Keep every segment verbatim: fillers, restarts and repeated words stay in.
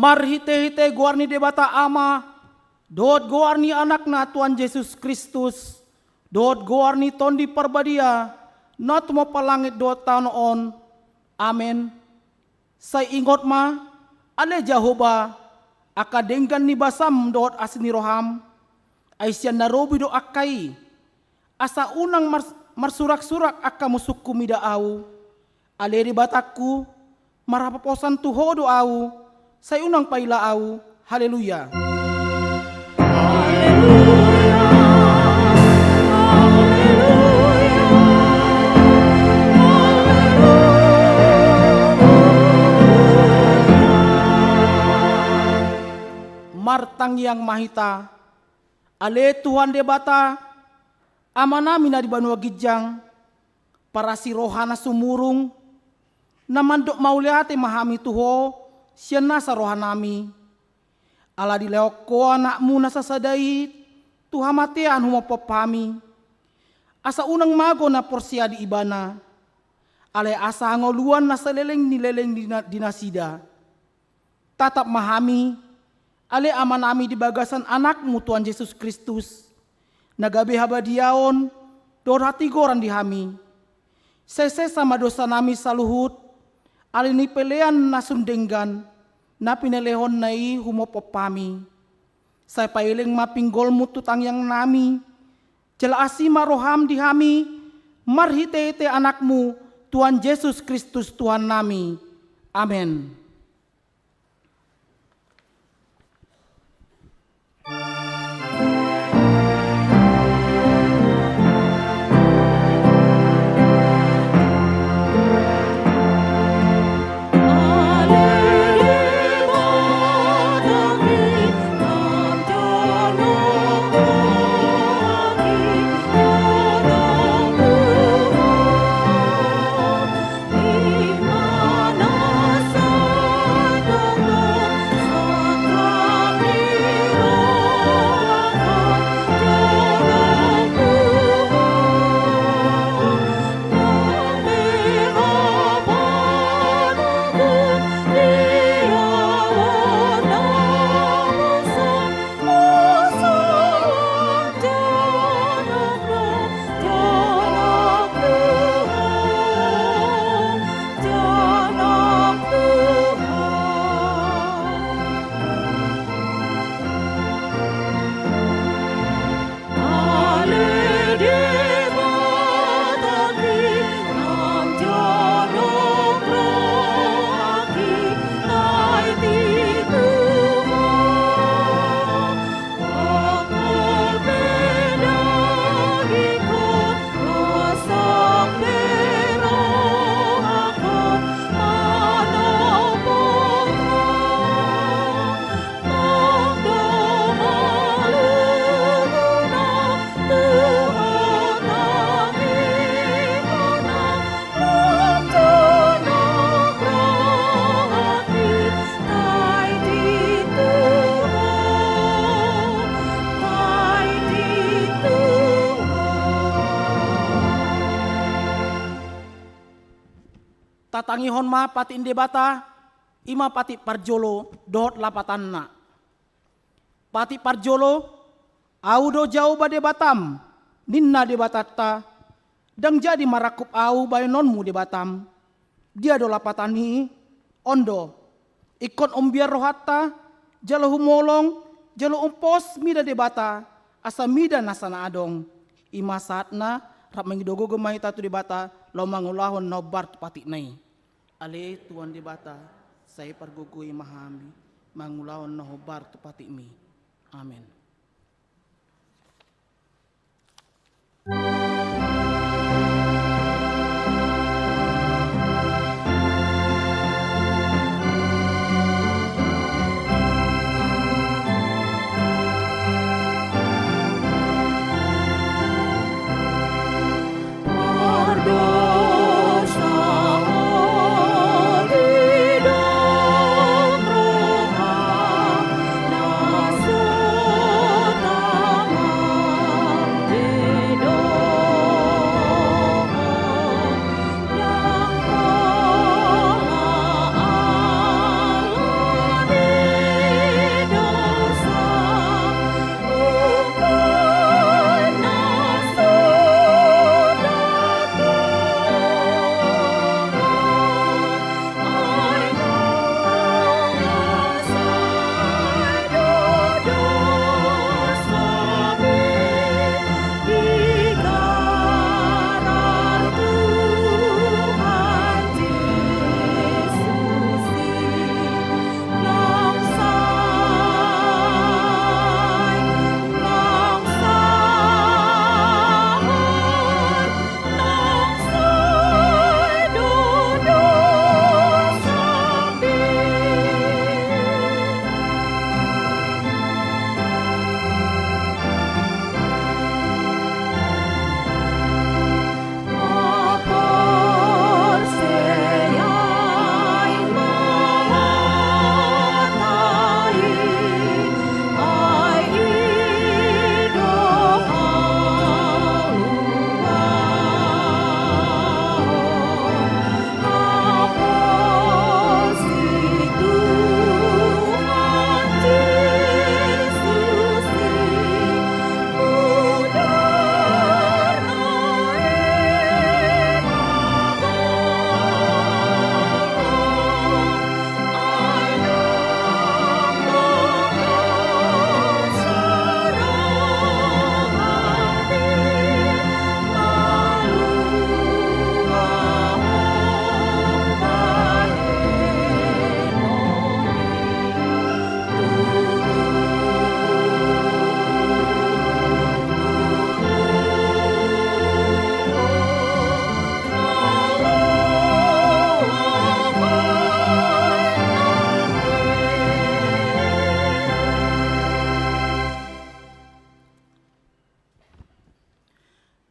Marhite-hite goar ni Debata Ama, dohot goar ni Anakna Tuhan Jesus Kristus, dohot goar ni Tondi Parbadia, na tumompa langit dohot tano on. Amen. Sai ingot ma, ale Jahowa, angka denggan ni basam dohot asi ni roham, ai sian na robi do angka i, asa unang mars-, marsurak-surak angka musungku mida ahu. Ale Debatangku, marhaposan tu Ho do ahu, sai unang paila ahu. Haleluya. Haleluya. Haleluya. Haleluya. Martangiang ma hita. Ale Tuhan Debata, Amanami na di banua ginjang, parasi roha na sumurung, na mandok mauliate ma hami tu Ho sian nasa rohanami. Ala dilehon Ho Anakmu na sasada i tu hamatean humophop hami, asa unang mago na porsea di Ibana, alai asa hangoluan na saleleng ni leleng di na-, di nasida. Tatap ma hami, ale Amanami, di bagasan Anakmu Tuhan Jesus Kristus, na gabe habadiaon dohot hatigoran di hami. Sai sesa ma dosanami saluhut, ala ni pelean na sun denggan, na pinalehonNa i humophop hami. Sai paeleng ma pinggolMu tu tangiangnami, jala asi ma rohaM di hami, marhite-hite Anakmu, Tuhan Jesus Kristus Tuhannami. Amen. Tatangihon ma patik ni Debata, i ma patik parjolo dohot lapatanna. Patik parjolo, Ahu do Jahowa Debatam, ninna Debatanta, ndang jadi marangkup Ahu baenonmu Debatam. Dia do lapatan i? On do. Ingkon umbiar rohanta, jala humolong, jala umpos mida Debata, asa mida nasa na adong. I ma sahatna, rap mangido gogo ma hita tu Debata, laho mangulahon na hombar tu patikna i. Ale Tuhan Debata, sai pargogoi ma hami mangulahon na hombar tu patikmi. Amen.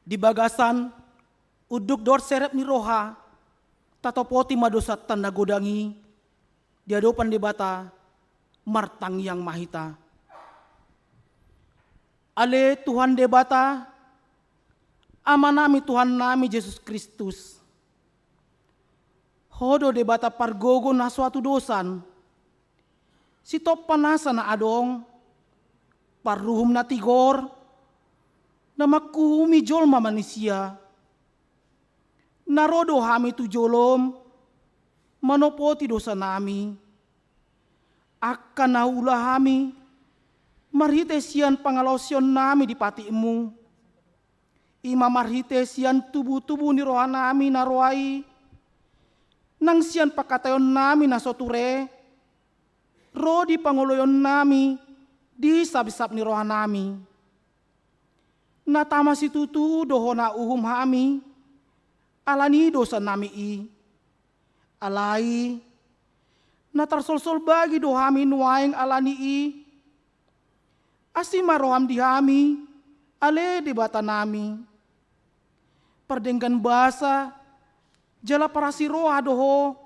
Di bagasan unduk dohot serep ni roha, tatopoti ma dosanta na godang i di adopan Debata, martangiang ma hita. Ale Tuhan Debata, Amanami Tuhannami Jesus Kristus, Ho do Debata pargogo na so hatudosan, sitompa nasa na adong, paruhum na tigor, na manguhumi jolma manisia. Na ro do hami tu jolom, manopoti dosanami, angka na huula hami, marhite sian pangalaosionnami di patikmu, i ma marhite sian tubutubu ni rohanami na roa i, nang sian pangkataionnami na so ture, ro di pangoloionnami di sapsap ni rohanami. Na tama situtu do Ho na uhum hami, ala ni dosanami i. Alai, na tarsolsol bagi do hami nuaeng ala ni i. Asi ma roham di hami, ale Debatanami. Pardenggan basa, jala parasi roha do Ho,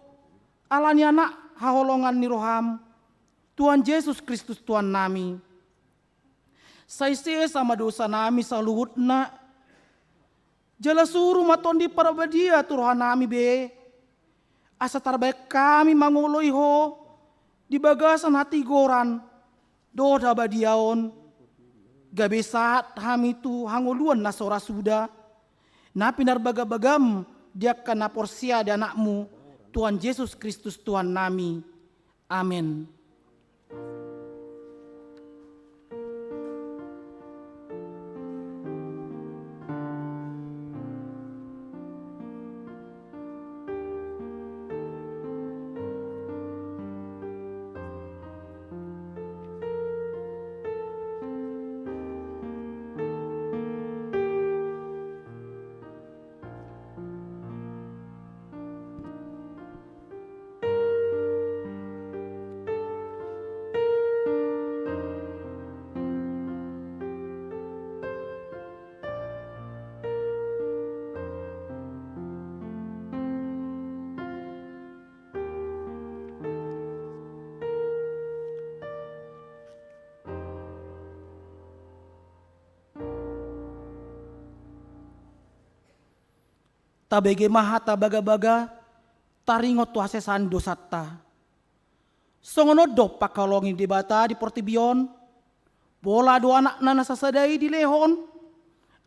ala ni Anak haholongan ni roham, Tuhan Jesus Kristus Tuhannami. Sai sesa ma dosanami saluhutna. Jala suru ma Tondi Parbadia tu rohanami be, asa tarbaen hami mangoloi Ho di bagasan hatigoran dohot habadiaon, gabe sahat hami tu hangoluan na so ra suda, na pinarbagabagam di angka na porsea di Anakmu, Tuhan Jesus Kristus Tuhannami. Amen. Tabege ma hata bagabaga, taringot tu hasesaan ni dosanta. Songon on do pangkaholongi ni Debata di portibi on, pola do Anakna na sasada i dilehon,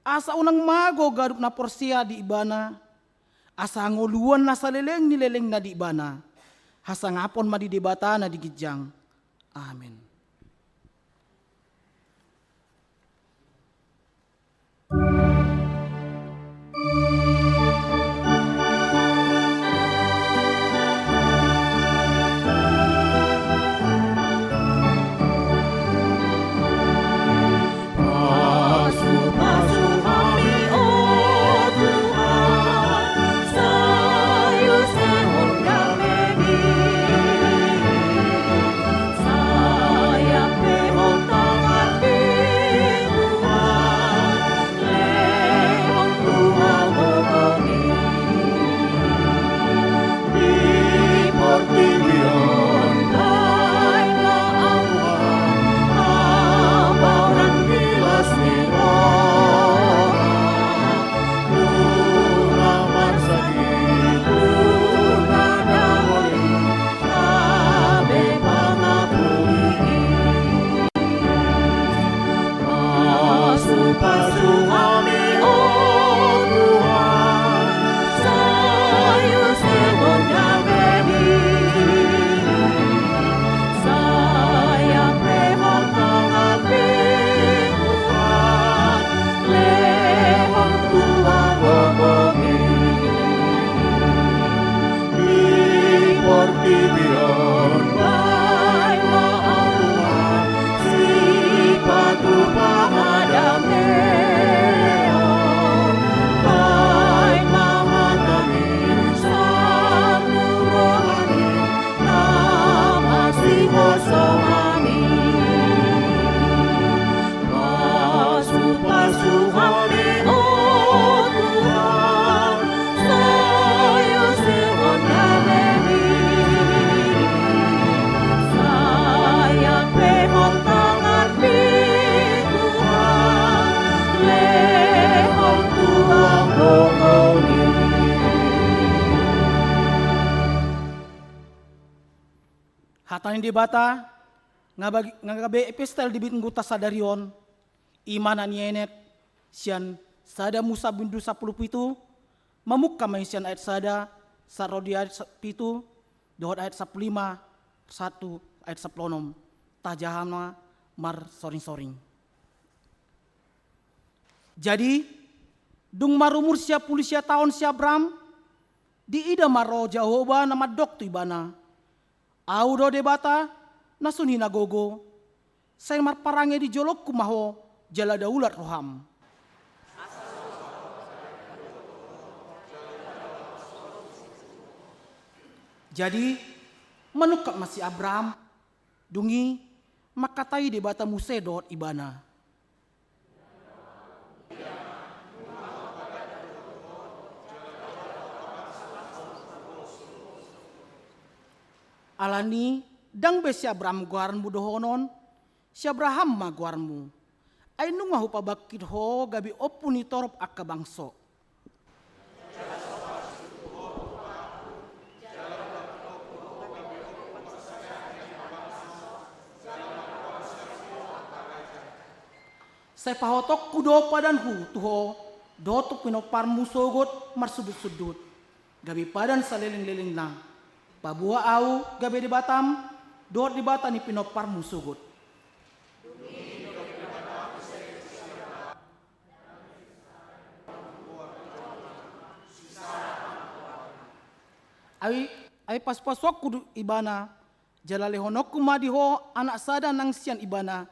asa unang mago ganup na porsea di Ibana, asa hangoluan na saleleng ni lelengna di Ibana, hasangapon ma di Debata na di ginjang. Amen. Di portibi on baen ma au Tuhan, sipatupa ma dame. Debata, nga bagi-, nga gabe epistel di mingguta sadari on, i ma na nienet sian sada Musa bindu sampulu pitu, mamungka ma i sian ayat sada, sahat ro di ayat sa-, pitu, dohot ayat sampulu lima, sahat tu ayat sampulu onom. Tajaha ma marsoring-soring. Jadi, dung marumur sia pulu sia taon si Abram, diida ma roha Jahowa na mandok tu ibana: Ahu do Debata na sun hinagogo, sai marparange di jolongku ma ho, jala daulat roham. Jadi, manungkap ma si Abram. Dung i mangkatai Debata muse dohot ibana: Alani, ndang be si Abram goarmu dohonon, si Abraham ma goarmu. Ai nunga hupabangkit ho gabe ompu ni torop angka bangso. Sai pahotonku do padanhu tu ho dohot tu pinomparmu sogot marsundut-sundut, gabe padan saleleng-lelengna. Paboa ahu gabe Debatam dohot Debata ni pinomparmu sogot. Ai, ai pasu-pasuonku do ibana, jala lehononku ma di ho anak sada nang sian ibana,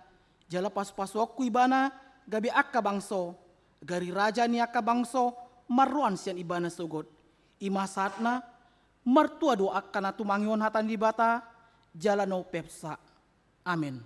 jala pasu-pasuonku ibana gabe angka bangso, gari raja ni angka bangso marroan sian ibana sogot. I ma sahatna. Martua do angka na tumangihon hata ni Debata, jala na umpeopsa. Amen.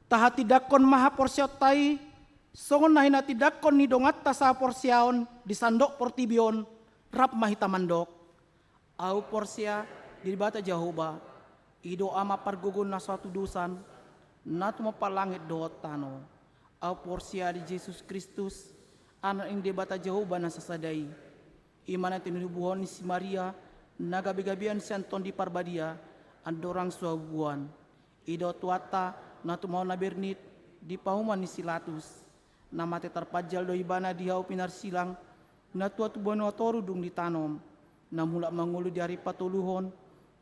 Tahatindangkon ma haporseaonta i, songon na hinatindangkon ni donganta sahaporseaon di sandok portibi on, rap ma hita mandok. Ahu porsea di Debata Jahowa, i do Ama pargogo na so hatudosan, na tumompa langit dohot tano. Ahu porsea di Jesus Kristus, Anak ni Debata Jahowa na sasada i. I ma na tinubuhon ni si Maria, na gabe-gabean sian Tondi Parbadia, andorang so habubuhan. I do Tuhanta, na tumaon na bernit, di pahuman ni si Latus. Na mate tarpanjal do ibana di hau pinarsilang, na tua tu banua toru dung ditanom, na mulak mangolu di ari patoluhon,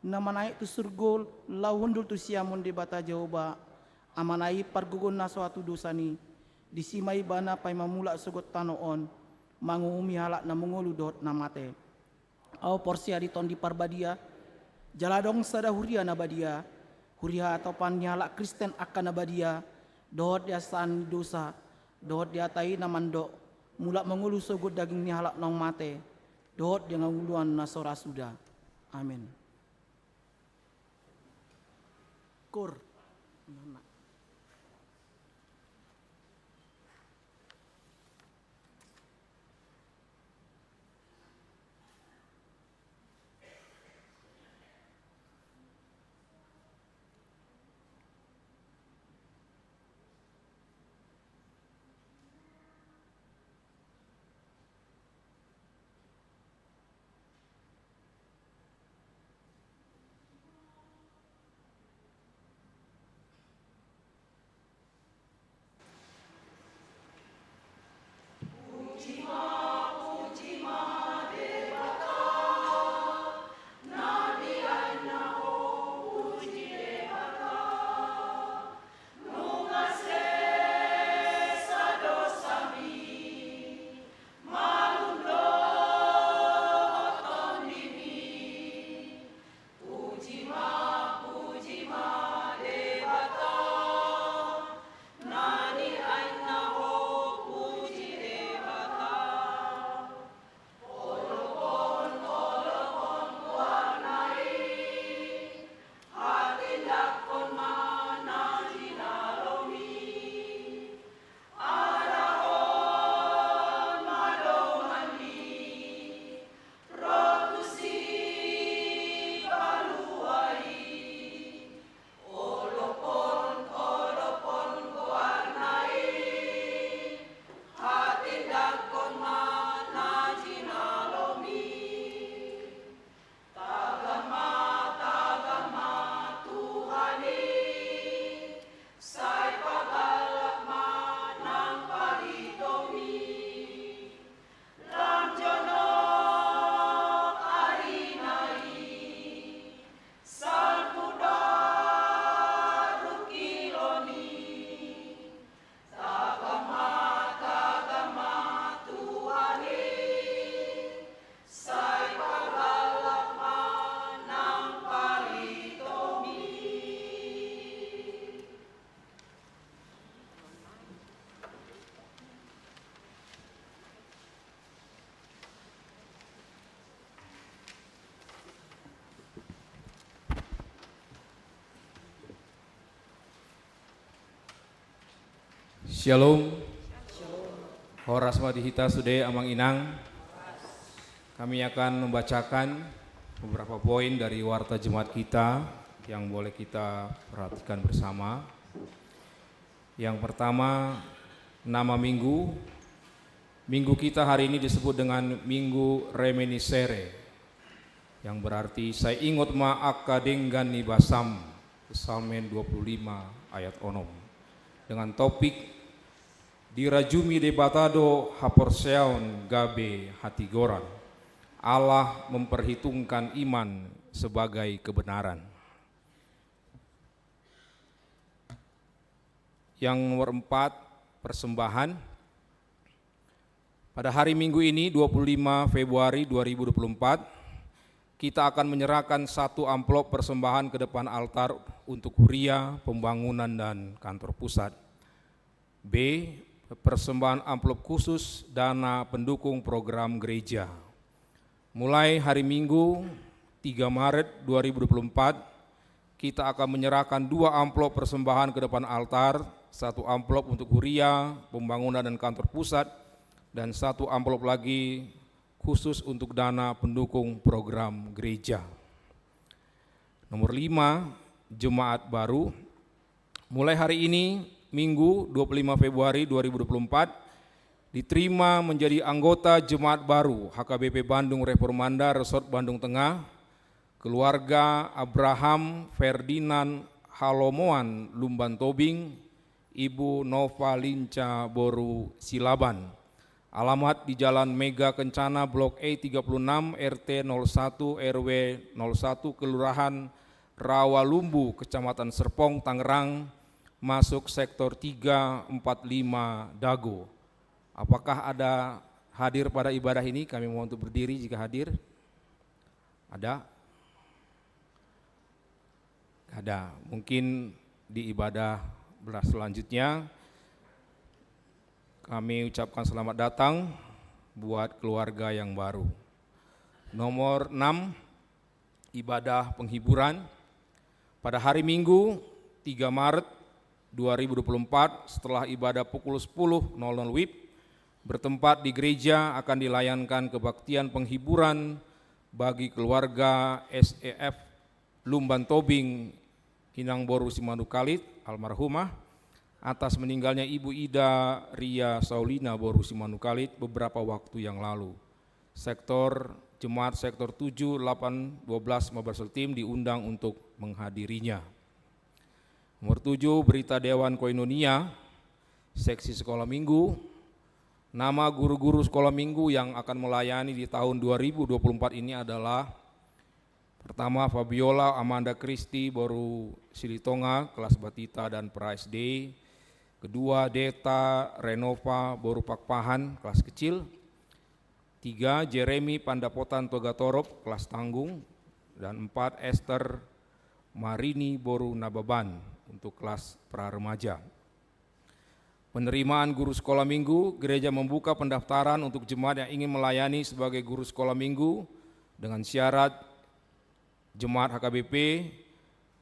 na manaek tu surgo, laho hundul tu siamun Debata Jahowa, Amana i pargogo na so hatudosan i, disi ma ibana paima mulak sogot tano on, manguhumi halak na mangolu dohot na mate. Ahu porsea di Tondi Parbadia, jala adong sada huria na badia, Huria hatopan ni halak Kristen angka na badia, dohot di hasesaan ni dosa, dohot di hata i na mandok, mulak mangolu sogot daging ni halak naung mate, dohot di hangoluan na so ra suda. Amen. Kor. Syalom. Horas ma di hita sude, Amang Inang. Kami akan membacakan beberapa poin dari warta jemaat kita yang boleh kita perhatikan bersama. Yang pertama, nama minggu. Minggu kita hari ini disebut dengan Minggu Reminiscere, yang berarti, "Sai ingot ma angka denggan ni basam," Psalmen dua puluh lima ayat onom. Dengan topik, "Dirajumi Debata do haporseaon gabe hatigoran. Allah memperhitungkan iman sebagai kebenaran." Yang nomor empat, persembahan. Pada hari Minggu ini, dua puluh lima Februari dua ribu dua puluh empat, kita akan menyerahkan satu amplop persembahan ke depan altar untuk huria, pembangunan, dan kantor pusat. B, persembahan amplop khusus dana pendukung program gereja. Mulai hari Minggu, tiga Maret dua ribu dua puluh empat, kita akan menyerahkan dua amplop persembahan ke depan altar, satu amplop untuk huria, pembangunan, dan kantor pusat, dan satu amplop lagi khusus untuk dana pendukung program gereja. Nomor lima, jemaat baru. Mulai hari ini, Minggu, dua puluh lima Februari dua ribu dua puluh empat, diterima menjadi anggota jemaat baru H K B P Bandung Reformanda Resort Bandung Tengah, keluarga Abraham Ferdinand Halomoan Lumban Tobing, Ibu Nova Linca boru Silaban. Alamat di Jalan Mega Kencana, Blok E tiga puluh enam, R T nol satu, R W nol satu, Kelurahan Rawalumbu, Kecamatan Serpong, Tangerang, masuk sektor tiga empat lima Dago. Apakah ada hadir pada ibadah ini? Kami mohon untuk berdiri jika hadir. Ada. Ada. Mungkin di ibadah selanjutnya kami ucapkan selamat datang buat keluarga yang baru. Nomor enam, ibadah penghiburan. Pada hari Minggu, tiga Maret dua ribu dua puluh empat, setelah ibadah pukul sepuluh nol nol wib, bertempat di gereja akan dilayankan kebaktian penghiburan bagi keluarga S E F Lumban Tobing, Inang Boru Simanungkalit, almarhumah, atas meninggalnya Ibu Ida Ria Saulina Boru Simanungkalit beberapa waktu yang lalu. Sektor, jemaat sektor tujuh, delapan, dua belas Mabar Sultim diundang untuk menghadirinya. Nomor tujuh, berita Dewan Koinonia, seksi sekolah minggu. Nama guru-guru sekolah minggu yang akan melayani di tahun dua ribu dua puluh empat ini adalah: pertama, Fabiola Amanda Kristi, Boru Silitonga, kelas batita dan pra S D. Kedua, Deta Renova, Boru Pakpahan, kelas kecil. Tiga, Jeremy Pandapotan Togatorop, kelas tanggung. Dan empat, Esther Marini, Boru Nababan, untuk kelas pra remaja. Penerimaan guru sekolah minggu. Gereja membuka pendaftaran untuk jemaat yang ingin melayani sebagai guru sekolah minggu dengan syarat jemaat H K B P,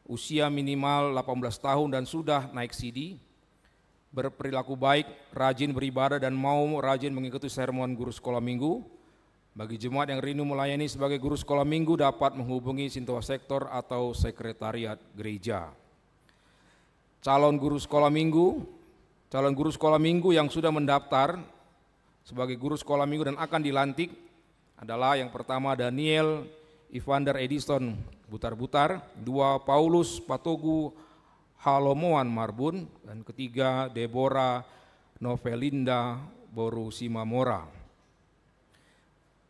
usia minimal delapan belas tahun dan sudah naik sidi, berperilaku baik, rajin beribadah, dan mau rajin mengikuti sermon guru sekolah minggu. Bagi jemaat yang rindu melayani sebagai guru sekolah minggu, dapat menghubungi Sintua Sektor atau Sekretariat Gereja. Calon guru sekolah minggu. Calon guru sekolah minggu yang sudah mendaftar sebagai guru sekolah minggu dan akan dilantik adalah: yang pertama, Daniel Ivander Edison Butar-Butar. Dua, Paulus Patogu Halomoan Marbun. Dan ketiga, Deborah Novelinda Boru Simamora.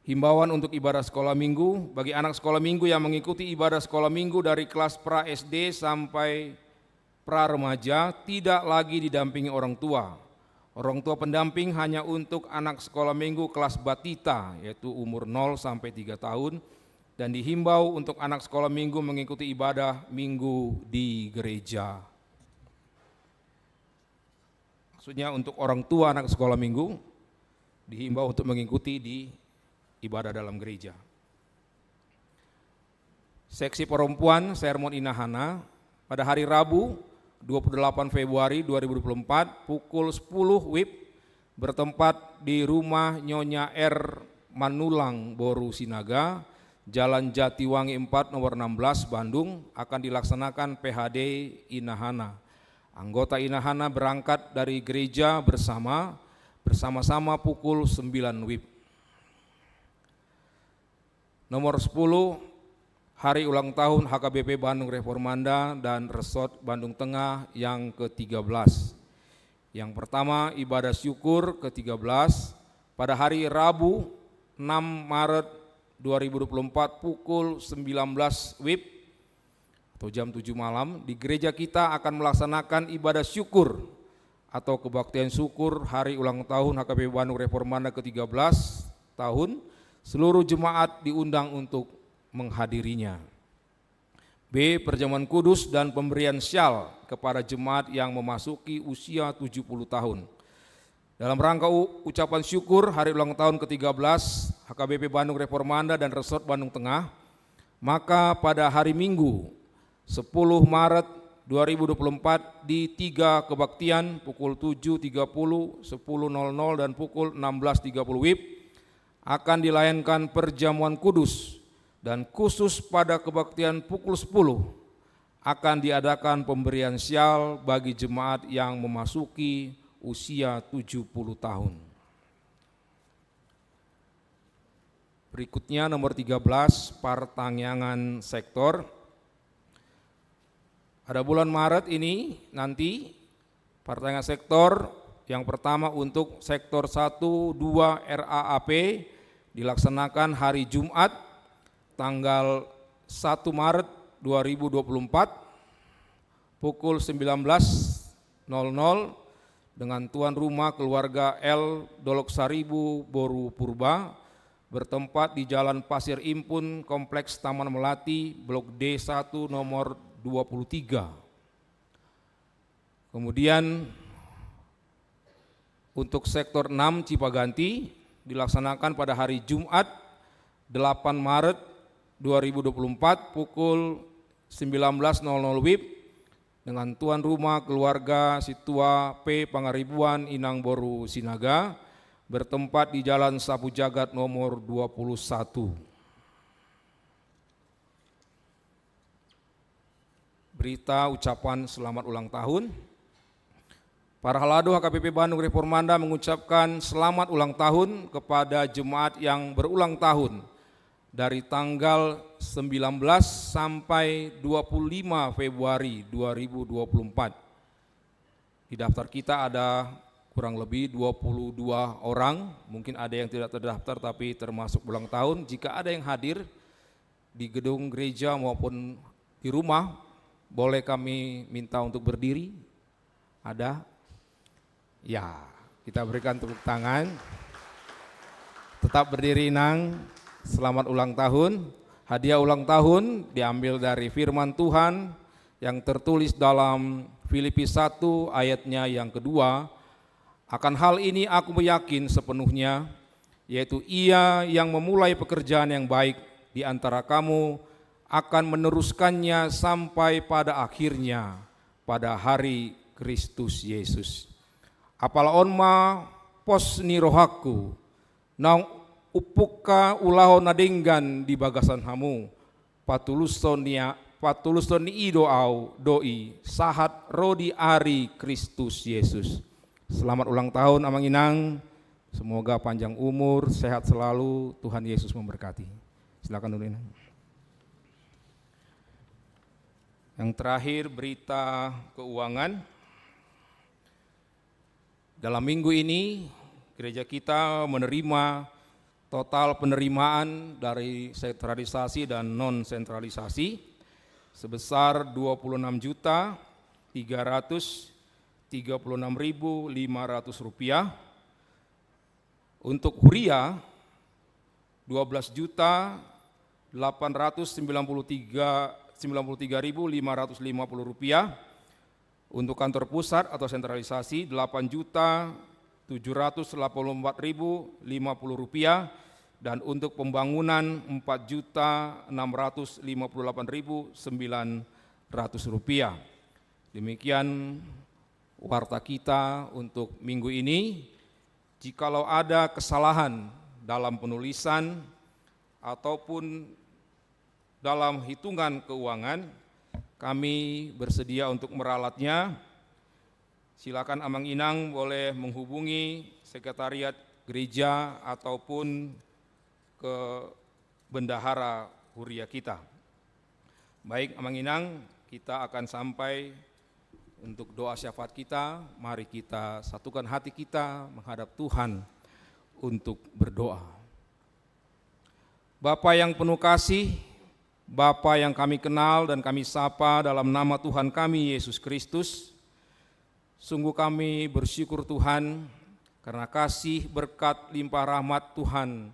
Himbauan untuk ibadah sekolah minggu. Bagi anak sekolah minggu yang mengikuti ibadah sekolah minggu dari kelas pra S D sampai pra remaja, tidak lagi didampingi orang tua. Orang tua pendamping hanya untuk anak sekolah minggu kelas batita, yaitu umur nol sampai tiga tahun, dan dihimbau untuk anak sekolah minggu mengikuti ibadah minggu di gereja. Maksudnya, untuk orang tua anak sekolah minggu dihimbau untuk mengikuti di ibadah dalam gereja. Seksi perempuan, sermon Inahana, pada hari Rabu, dua puluh delapan Februari dua ribu dua puluh empat, pukul sepuluh wib, bertempat di rumah Nyonya R Manulang Boru Sinaga, Jalan Jatiwangi empat, nomor enam belas, Bandung, akan dilaksanakan P H D Inahana. Anggota Inahana berangkat dari gereja bersama, bersama-sama pukul sembilan wib. Nomor sepuluh, hari ulang tahun H K B P Bandung Reformanda dan Resort Bandung Tengah yang ketiga belas. Yang pertama, ibadah syukur ketiga belas pada hari Rabu, enam Maret dua ribu dua puluh empat, pukul sembilan belas wib atau jam tujuh malam, di gereja kita akan melaksanakan ibadah syukur atau kebaktian syukur hari ulang tahun H K B P Bandung Reformanda ketiga belas tahun. Seluruh jemaat diundang untuk menghadirinya. B, perjamuan kudus dan pemberian syal kepada jemaat yang memasuki usia tujuh puluh tahun. Dalam rangka u-, ucapan syukur hari ulang tahun ketiga belas H K B P Bandung Reformanda dan Resort Bandung Tengah, maka pada hari Minggu, sepuluh Maret dua ribu dua puluh empat, di tiga kebaktian, pukul tujuh tiga puluh, sepuluh nol nol, dan pukul enam belas tiga puluh wib, akan dilayankan perjamuan kudus, dan khusus pada kebaktian pukul sepuluh akan diadakan pemberian syal bagi jemaat yang memasuki usia tujuh puluh tahun. Berikutnya, nomor tiga belas, partangiangan sektor. Pada bulan Maret ini nanti, partangiangan sektor yang pertama untuk sektor satu, dua, R A A P dilaksanakan hari Jumat, tanggal satu Maret dua ribu dua puluh empat, pukul sembilan belas nol nol, dengan tuan rumah keluarga L Dolok Saribu Boru Purba, bertempat di Jalan Pasir Impun, Kompleks Taman Melati, Blok D satu, nomor dua puluh tiga. Kemudian untuk sektor enam Cipaganti dilaksanakan pada hari Jumat delapan Maret dua ribu dua puluh empat pukul sembilan belas nol nol W I B dengan tuan rumah keluarga Situa P Pangaribuan Inang Boru Sinaga, bertempat di Jalan Sapu Jagat nomor dua puluh satu. Berita ucapan selamat ulang tahun. Parhalado H K B P Bandung Reformanda mengucapkan selamat ulang tahun kepada jemaat yang berulang tahun dari tanggal sembilan belas sampai dua puluh lima Februari dua ribu dua puluh empat. Di daftar kita ada kurang lebih dua puluh dua orang, mungkin ada yang tidak terdaftar tapi termasuk ulang tahun. Jika ada yang hadir di gedung gereja maupun di rumah, boleh kami minta untuk berdiri? Ada? Ya, kita berikan tepuk tangan. Tetap berdiri, Inang. Selamat ulang tahun. Hadiah ulang tahun diambil dari firman Tuhan yang tertulis dalam Filipi satu ayatnya yang kedua. Akan hal ini aku yakin sepenuhnya, yaitu Ia yang memulai pekerjaan yang baik di antara kamu akan meneruskannya sampai pada akhirnya, pada hari Kristus Yesus. Apala on ma pos ni rohangku, naung umpungka ulahon na denggan di bagasan hamu, patulushon ni, patulushon ni i do au, do i, sahat ro di ari Kristus Yesus. Selamat ulang tahun, Amang Inang. Semoga panjang umur, sehat selalu, Tuhan Yesus memberkati. Silakan dulu, Inang. Yang terakhir, berita keuangan. Dalam minggu ini, gereja kita menerima total penerimaan dari sentralisasi dan non-sentralisasi sebesar dua puluh enam juta tiga ratus tiga puluh enam ribu lima ratus rupiah. Untuk huria, dua belas juta delapan ratus sembilan puluh tiga, sembilan puluh tiga ribu lima ratus lima puluh rupiah. Untuk kantor pusat atau sentralisasi, delapan juta tujuh ratus delapan puluh empat ribu lima puluh rupiah. Dan untuk pembangunan, empat juta enam ratus lima puluh delapan ribu sembilan ratus rupiah. Demikian warta kita untuk minggu ini. Jikalau ada kesalahan dalam penulisan ataupun dalam hitungan keuangan, kami bersedia untuk meralatnya. Silakan Amang Inang boleh menghubungi sekretariat gereja ataupun ke bendahara huria kita. Baik, Amang Inang, kita akan sampai untuk doa syafaat kita. Mari kita satukan hati kita menghadap Tuhan untuk berdoa. Bapa yang penuh kasih, Bapa yang kami kenal dan kami sapa dalam nama Tuhan kami, Yesus Kristus, sungguh kami bersyukur, Tuhan, karena kasih, berkat, limpah rahmat Tuhan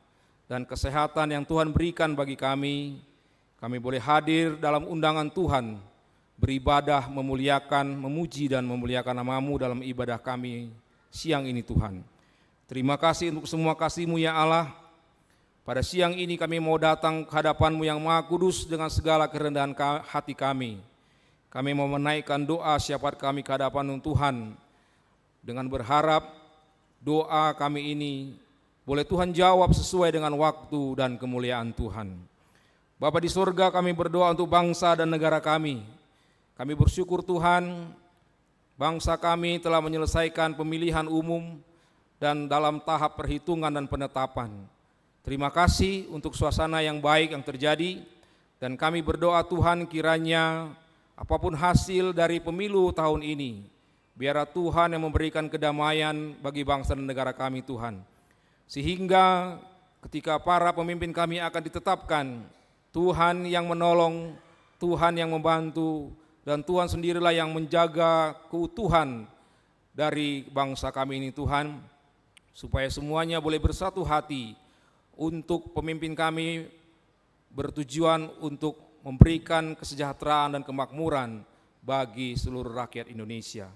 dan kesehatan yang Tuhan berikan bagi kami. Kami boleh hadir dalam undangan Tuhan, beribadah, memuliakan, memuji, dan memuliakan nama-Mu dalam ibadah kami siang ini, Tuhan. Terima kasih untuk semua kasih-Mu, ya Allah. Pada siang ini kami mau datang ke hadapan-Mu yang Maha Kudus dengan segala kerendahan ka-, hati kami. Kami mau menaikkan doa syafaat kami ke hadapan-Mu, Tuhan, dengan berharap doa kami ini boleh Tuhan jawab sesuai dengan waktu dan kemuliaan Tuhan. Bapa di sorga, kami berdoa untuk bangsa dan negara kami. Kami bersyukur, Tuhan, bangsa kami telah menyelesaikan pemilihan umum dan dalam tahap perhitungan dan penetapan. Terima kasih untuk suasana yang baik yang terjadi, dan kami berdoa, Tuhan, kiranya apapun hasil dari pemilu tahun ini, biarlah Tuhan yang memberikan kedamaian bagi bangsa dan negara kami, Tuhan. Sehingga ketika para pemimpin kami akan ditetapkan, Tuhan yang menolong, Tuhan yang membantu, dan Tuhan sendirilah yang menjaga keutuhan dari bangsa kami ini, Tuhan, supaya semuanya boleh bersatu hati untuk pemimpin kami bertujuan untuk memberikan kesejahteraan dan kemakmuran bagi seluruh rakyat Indonesia.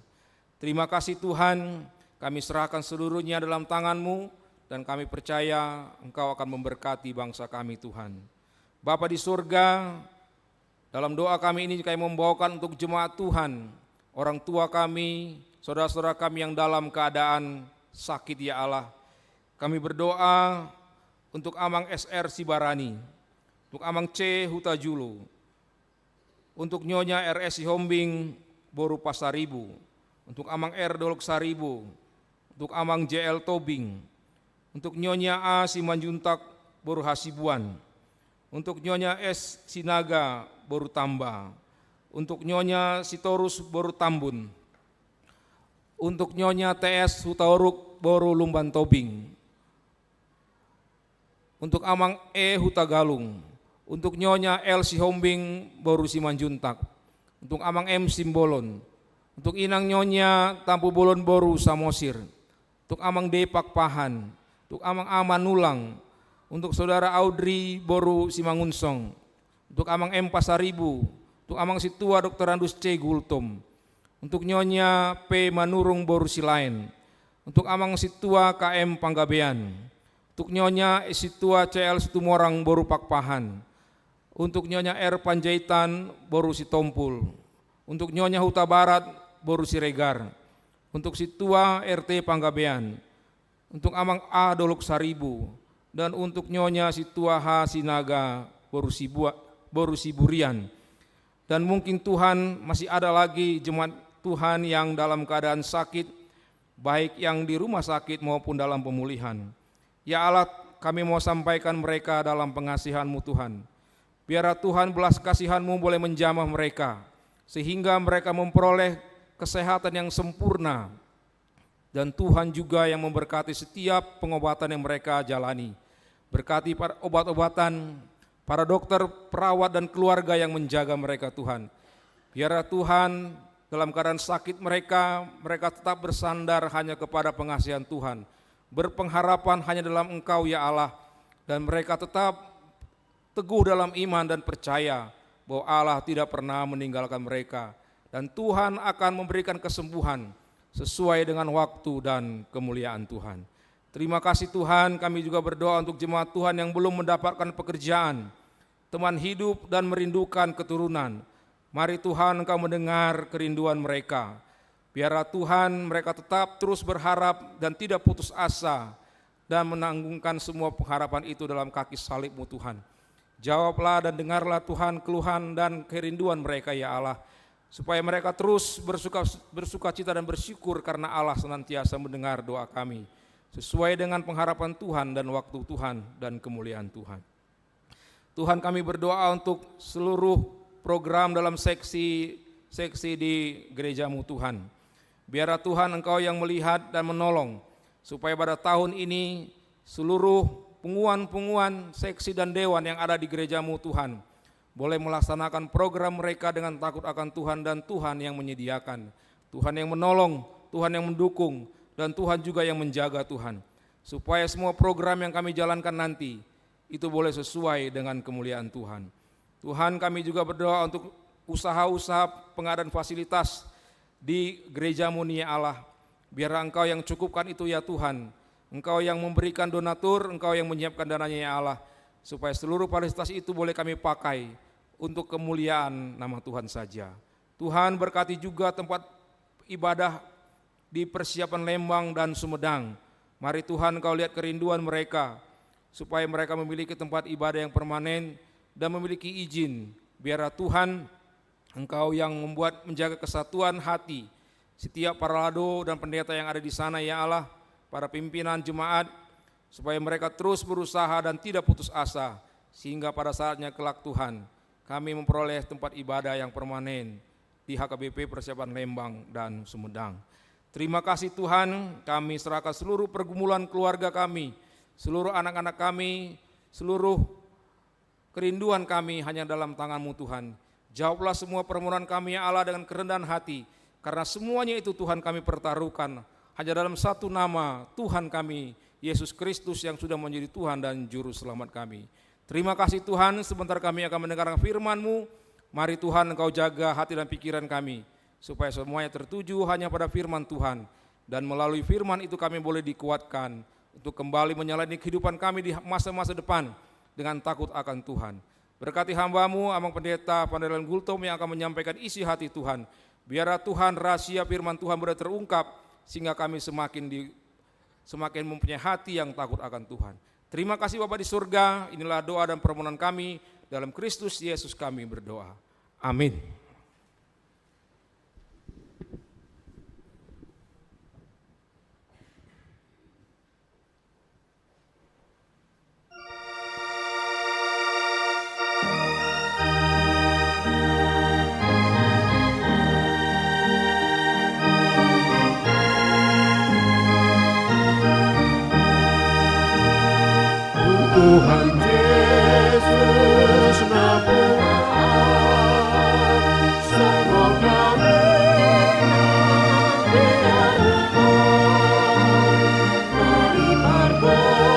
Terima kasih Tuhan, kami serahkan seluruhnya dalam tangan-Mu, dan kami percaya Engkau akan memberkati bangsa kami, Tuhan. Bapa di surga, dalam doa kami ini kami membawakan untuk jemaat Tuhan, orang tua kami, saudara-saudara kami yang dalam keadaan sakit, ya Allah. Kami berdoa untuk Amang S R Sibarani, untuk Amang C Hutajulu, untuk Nyonya R S Sihombing boru Pasaribu, untuk Amang R Dolok Saribu, untuk Amang J L Tobing, untuk Nyonya A Simanjuntak boru Hasibuan, untuk Nyonya S Sinaga boru Tamba, untuk Nyonya Sitorus boru Tambun, untuk Nyonya T S Hutauruk boru Lumban Tobing, untuk Amang E Hutagalung, untuk Nyonya L Sihombing boru Simanjuntak, untuk Amang M Simbolon, untuk Inang Nyonya Tampubolon boru Samosir, untuk Amang D Pakpahan, untuk Amang A Manulang, untuk Saudara Audrey boru Simangunsong, untuk Amang M Pasaribu, untuk Amang Sintua Doktorandus C Gultom, untuk Nyonya P Manurung boru Silaen, untuk Amang Sintua K M Panggabean, untuk Nyonya Sintua C L Situmorang boru Pakpahan, untuk Nyonya R Panjaitan boru Sitompul, untuk Nyonya Hutabarat boru Siregar, untuk Sintua R T Panggabean, untuk Amang A Dolok Saribu, dan untuk Nyonya Sintua H Sinaga boru Sibua-, boru Siburian. Dan mungkin Tuhan masih ada lagi jemaat Tuhan yang dalam keadaan sakit, baik yang di rumah sakit maupun dalam pemulihan. Ya Allah, kami mau sampaikan mereka dalam pengasihan-Mu, Tuhan. Biarlah Tuhan, belas kasihan-Mu boleh menjamah mereka, sehingga mereka memperoleh kesehatan yang sempurna. Dan Tuhan juga yang memberkati setiap pengobatan yang mereka jalani. Berkati para obat-obatan, para dokter, perawat, dan keluarga yang menjaga mereka, Tuhan. Biarlah Tuhan, dalam keadaan sakit mereka, mereka tetap bersandar hanya kepada pengasihan Tuhan, berpengharapan hanya dalam Engkau, ya Allah, dan mereka tetap teguh dalam iman dan percaya bahwa Allah tidak pernah meninggalkan mereka, dan Tuhan akan memberikan kesembuhan sesuai dengan waktu dan kemuliaan Tuhan. Terima kasih Tuhan, kami juga berdoa untuk jemaat Tuhan yang belum mendapatkan pekerjaan, teman hidup, dan merindukan keturunan. Mari Tuhan, Engkau mendengar kerinduan mereka. Biarlah Tuhan, mereka tetap terus berharap dan tidak putus asa, dan menanggungkan semua pengharapan itu dalam kaki salib-Mu, Tuhan. Jawablah dan dengarlah, Tuhan, keluhan dan kerinduan mereka, ya Allah, supaya mereka terus bersuka, bersukacita dan bersyukur karena Allah senantiasa mendengar doa kami, sesuai dengan pengharapan Tuhan dan waktu Tuhan dan kemuliaan Tuhan. Tuhan, kami berdoa untuk seluruh program dalam seksi-seksi di gereja-Mu, Tuhan. Biarlah Tuhan, Engkau yang melihat dan menolong, supaya pada tahun ini seluruh punguan-punguan, seksi, dan dewan yang ada di gereja-Mu, Tuhan, boleh melaksanakan program mereka dengan takut akan Tuhan, dan Tuhan yang menyediakan, Tuhan yang menolong, Tuhan yang mendukung, dan Tuhan juga yang menjaga, Tuhan, supaya semua program yang kami jalankan nanti itu boleh sesuai dengan kemuliaan Tuhan. Tuhan, kami juga berdoa untuk usaha-usaha pengadaan fasilitas di gereja-Mu ni, ya Allah. Biarlah Engkau yang cukupkan itu, ya Tuhan. Engkau yang memberikan donatur, Engkau yang menyiapkan dananya, ya Allah, supaya seluruh fasilitas itu boleh kami pakai untuk kemuliaan nama Tuhan saja. Tuhan, berkati juga tempat ibadah di Persiapan Lembang dan Sumedang. Mari Tuhan, Kau lihat kerinduan mereka, supaya mereka memiliki tempat ibadah yang permanen dan memiliki izin. Biarlah Tuhan, Engkau yang membuat, menjaga kesatuan hati setiap paralado dan pendeta yang ada di sana, ya Allah, para pimpinan jemaat, supaya mereka terus berusaha dan tidak putus asa, sehingga pada saatnya kelak, Tuhan, kami memperoleh tempat ibadah yang permanen di H K B P Persiapan Lembang dan Sumedang. Terima kasih Tuhan, kami serahkan seluruh pergumulan keluarga kami, seluruh anak-anak kami, seluruh kerinduan kami hanya dalam tangan-Mu, Tuhan. Jawablah semua permohonan kami, ya Allah, dengan kerendahan hati, karena semuanya itu, Tuhan, kami pertaruhkan hanya dalam satu nama, Tuhan kami, Yesus Kristus, yang sudah menjadi Tuhan dan Juru Selamat kami. Terima kasih Tuhan, sebentar kami akan mendengarkan firman-Mu. Mari Tuhan Engkau jaga hati dan pikiran kami, supaya semuanya tertuju hanya pada firman Tuhan. Dan melalui firman itu kami boleh dikuatkan untuk kembali menjalani kehidupan kami di masa-masa depan dengan takut akan Tuhan. Berkati hamba-Mu, Amang Pendeta Pandalan Gultom yang akan menyampaikan isi hati Tuhan. Biarlah Tuhan rahasia firman Tuhan boleh terungkap, sehingga kami semakin di, semakin mempunyai hati yang takut akan Tuhan. Terima kasih Bapa di surga, inilah doa dan permohonan kami, dalam Kristus Yesus kami berdoa. Amin. Tuhan Jesus na pemaaf, sanggup na menang di arupa dari pargogo.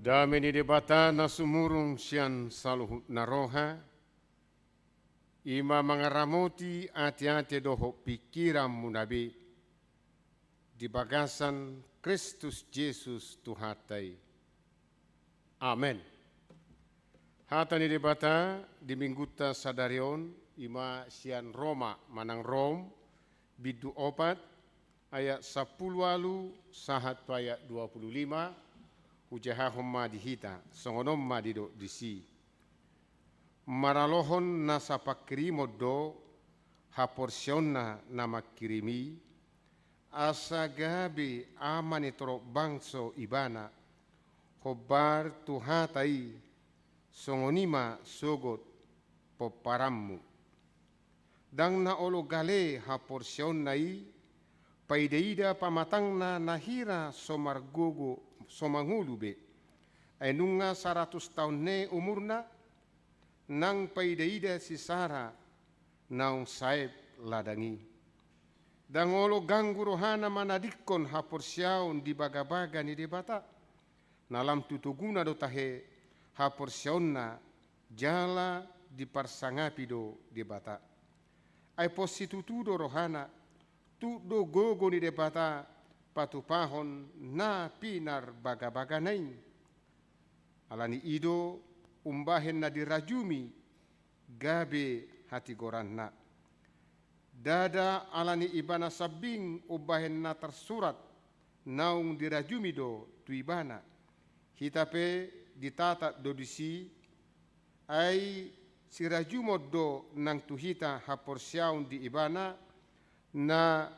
Dame ni Debata na sumurung sian saluhutna roha, i ma mangaramoti ateate dohot pingkiranmuna be, di bagasan Kristus Jesus Tuhanta i. Amen. Hata ni Debata di Minggunta sadari on, i ma sian Roma manang Rom, bindu opat, ayat sampulu ualu sahat tu ayat dua pulu lima, hujahahon ma di hita, songon on ma didok disi. Maralohon nasa pangkirimon do haporseaonna na mangkirim i, asa gabe ama ni torop bangso ibana, hombar tu hata i, songon i ma sogot pomparanmu. Ndang na olo gale haporseaonna i, paida-ida pamatangna na hira so margogo so mangolu be. Ai nunga saratus taon ne umurna, nang paida-ida si Sara naung saep ladang i. Ndang olo ganggu rohana manadingkon haporseaon di bagabaga ni Debata. Na lam tu toguna do tahe haporseaonna jala diparsangapi do Debata. Ai pos situtu do rohana, tuk do gogo ni Debata patupahon na pinarbagabagana i. Ala ni i do umbahen na dirajumi gabe hatigoranna. Ndada ala ni ibana sambing umbahen na tarsurat naung dirajumi do tu ibana. Hita pe ditatap do disi, ai sirajumon do nang tu hita haporseaon di ibana na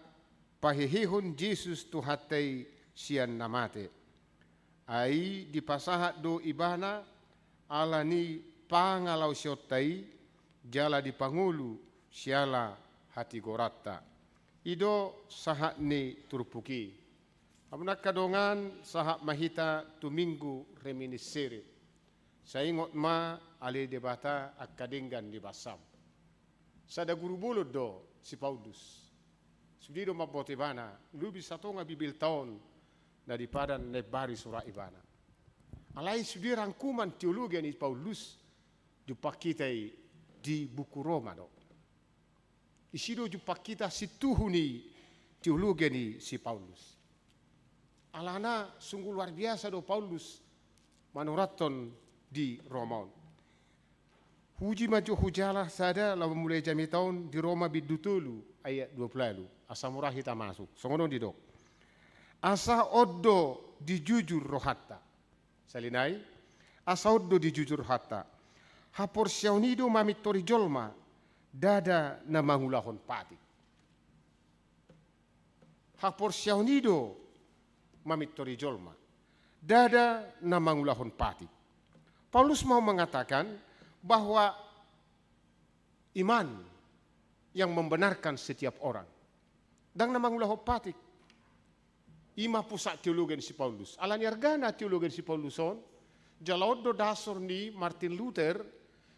pahehehon Jesus Tuhanta i sian na mate. Ai dipasahat do ibana ala ni pangalaosionta i, jala dipangolu siala hatigoranta. I do sahat ni turpuk i. Hamu angka dongan, sahat ma hita tu Minggu Reminiscere. Sai ingot ma ale Debata angka denggan ni basam. Sada guru bolon do si Paulus. Sude do mamboto ibana, lobi satonga Bibelta on na di padan na imbaru surat ibana. Alai sude rangkuman teologia ni Paulus jumpang hita i di buku Roma do. Isi do jumpang hita sintuhu ni teologia ni si Paulus. Alana sungguh luar biasa do Paulus manurathon di Roma on. Huuji ma jo hujala sada laho mamulai jamita on di Roma bindu tolu ayat dua pulu ualu. Asa mura hita masuk. Songon on didok. Asa on do dijujur rohanta. Sahali nai, asa on do dijujur rohanta. Haporseaon i do mamintori jolma, ndada na mangulahon patik. Haporseaon i do mamintori jolma, ndada na mangulahon patik. Paulus mau mengatakan bahwa iman yang membenarkan setiap orang. Ndang na mangulahon patik. I ma pusat teologia ni si Paulus. Alani argana teologia ni si Paulus on, jala on do dasor ni Martin Luther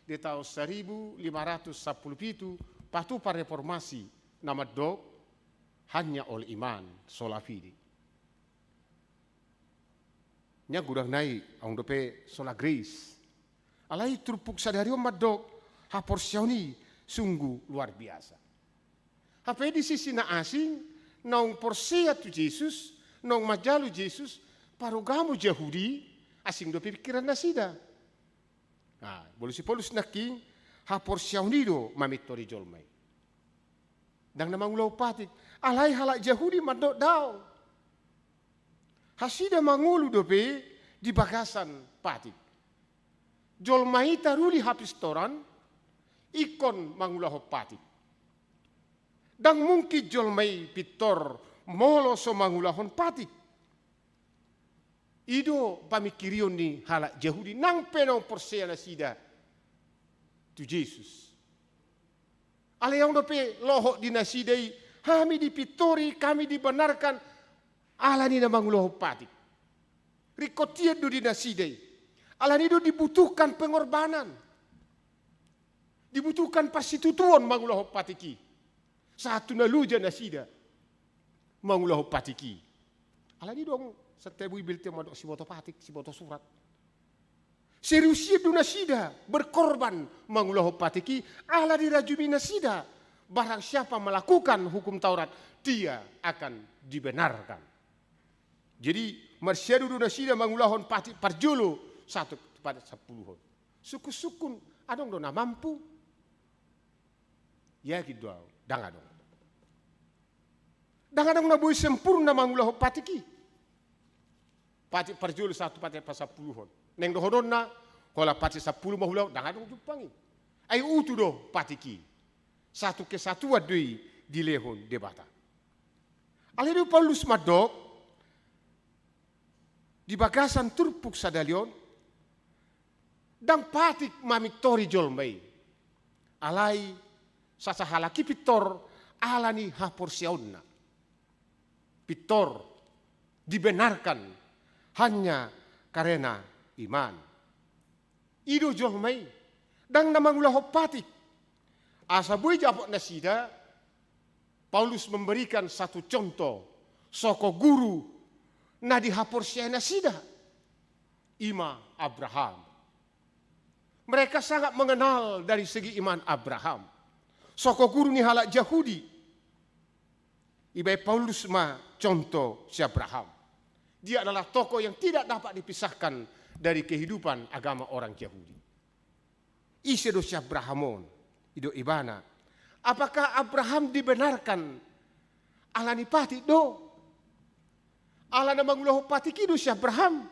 di taon saribu lima ratus sampulu pitu, patupa reformasi, na mandok, hanya oleh iman, sola fide. Nian godang nai, adong dope sola grace. Alai turpuk sadari on mandok, haporseaon i sungguh luar biasa. Hape di sisi na asing, naung porsea tu Jesus, naung manjalo Jesus, parugamo Jahudi, asing dope pingkiran nasida. Nah, molo si Paulus nangkin, haporseaon i do mamintori jolma i. Ndang na mangulahon patik. Alai halak Jahudi mandok daong. Hasida mangolu dope di bagasan patik. Jolma i taruli hapistoran, ingkon mangulahon patik. Ndang mungkin jolma i pintor molo so mangulahon patik. I do pamingkirion ni halak Jahudi, nang pe naung porsea nasida tu Jesus. Alai adong dope lohot di nasida i, hami dipintori, kami dibenarkan, alani na mangulahon patik. Ringkot hian do di nasida i. Alani do dibutuhkan pengorbanan. Dibutuhkan parsitutuon mangulahon patik i. Sahat tu na loja nasida mangulahon patik i. Alani do santabi Bibelta mandok siboto patik, siboto surat. Serius hian do nasida berkorban mangulahon patik i, ala dirajumi nasida. Barang siapa melakukan hukum Taurat, dia akan dibenarkan. Jadi, marsiadu do nasida mangulahon patik parjolo sahat tu patik sampuluhon. Sungkun-sungkun, adong do na mampu? Yakin do ahu, ndang adong. Ndang adong na boi sempurna mangulahon patik i. Patik parjolo sahat tu patik pasampuluhon. Naeng dohononna, holan patik sampulu ma huulahon, ndang adong jumpang i. Ai utu do patik i. Satu kesatuan do i dilehon Debata. Alai do Paulus mandok, di bagasan turpuk sadari on, ndang patik mamintori jolma i. Alai sasahalak i pintor alani haporseaonna. Pintor dibenarkan hanya karena iman. I do jolma i, ndang na mangulahon patik. Asa boi dapot nasida, Paulus memberikan satu contoh, soko guru na dihaporseai nasida, i ma Abraham. Mereka sangat mengenal dari segi iman Abraham. Soko guru ni halak Jahudi. Ibaen Paulus ma contoh si Abraham. Dia adalah tokoh yang tidak dapat dipisahkan dari kehidupan agama orang Yahudi. Ise do si Abraham on? I do ibana. Apakah Abraham dibenarkan alani patik do? Alana mangulahon patik i do si Abraham?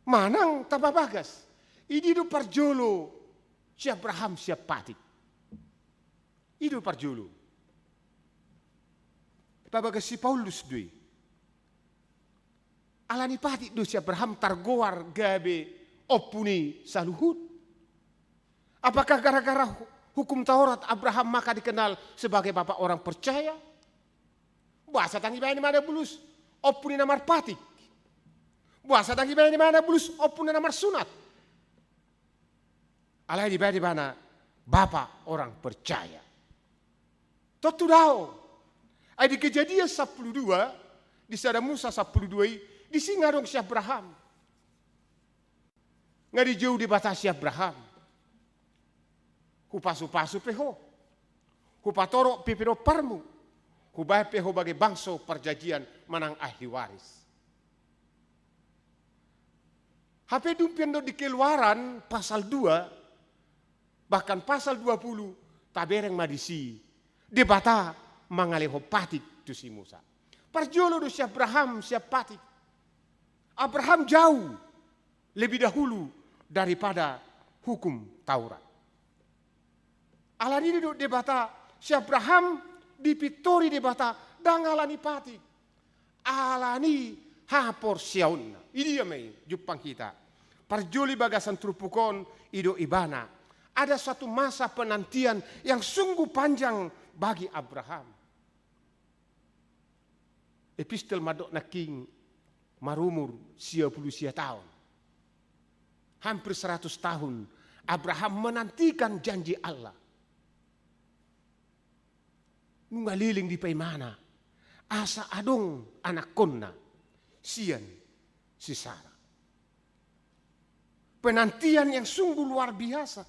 Manang tamba bagas? I do parjolo si Abraham sian patik. I do parjolo. Pabagas si Paulus do i. Alani patik do si Abraham targoar gabe ompu ni saluhut? Apakah gara-gara Hukum Taurat, Abraham maka dikenal sebagai bapak orang percaya. Boasa ndang dibaen ibana bulus ompu ni na marpatik? Boasa ndang dibaen ibana bulus ompu ni na marsunat? Alai dibaen ibana bapak orang percaya. Tontu dao. Ai di Kejadian sampulu dua, di Sada Musa sampulu dua i, disi nga adong si Abraham. Nga dijou Debata si Abraham: Hupasupasu pe ho, hupatorop pe pinomparmu, hubaen pe ho bage bangso parjanjian manang ahli waris. Hape dung pe annon di Keluaran pasal dua, bahkan pasal dua puluh, tabereng ma disi Debata mangalehon patik tu si Musa. Parjolo do si Abraham sian patik. Abraham jauh lebih dahulu daripada hukum Taurat. Alani i do Debata, si Abraham dipintori Debata ndang alani patik, alani haporseaonna. Idia ma i jumpang hita? Parjolo i bagasan turpuk on, i do ibana. Ada satu masa penantian yang sungguh panjang bagi Abraham. Epistel mandok nangkin marumur sia pulu sia taon. Hampir seratus tahun Abraham menantikan janji Allah. Nunga leleng dipaimana asa adong anakkonna sian si Sara. Penantian yang sungguh luar biasa.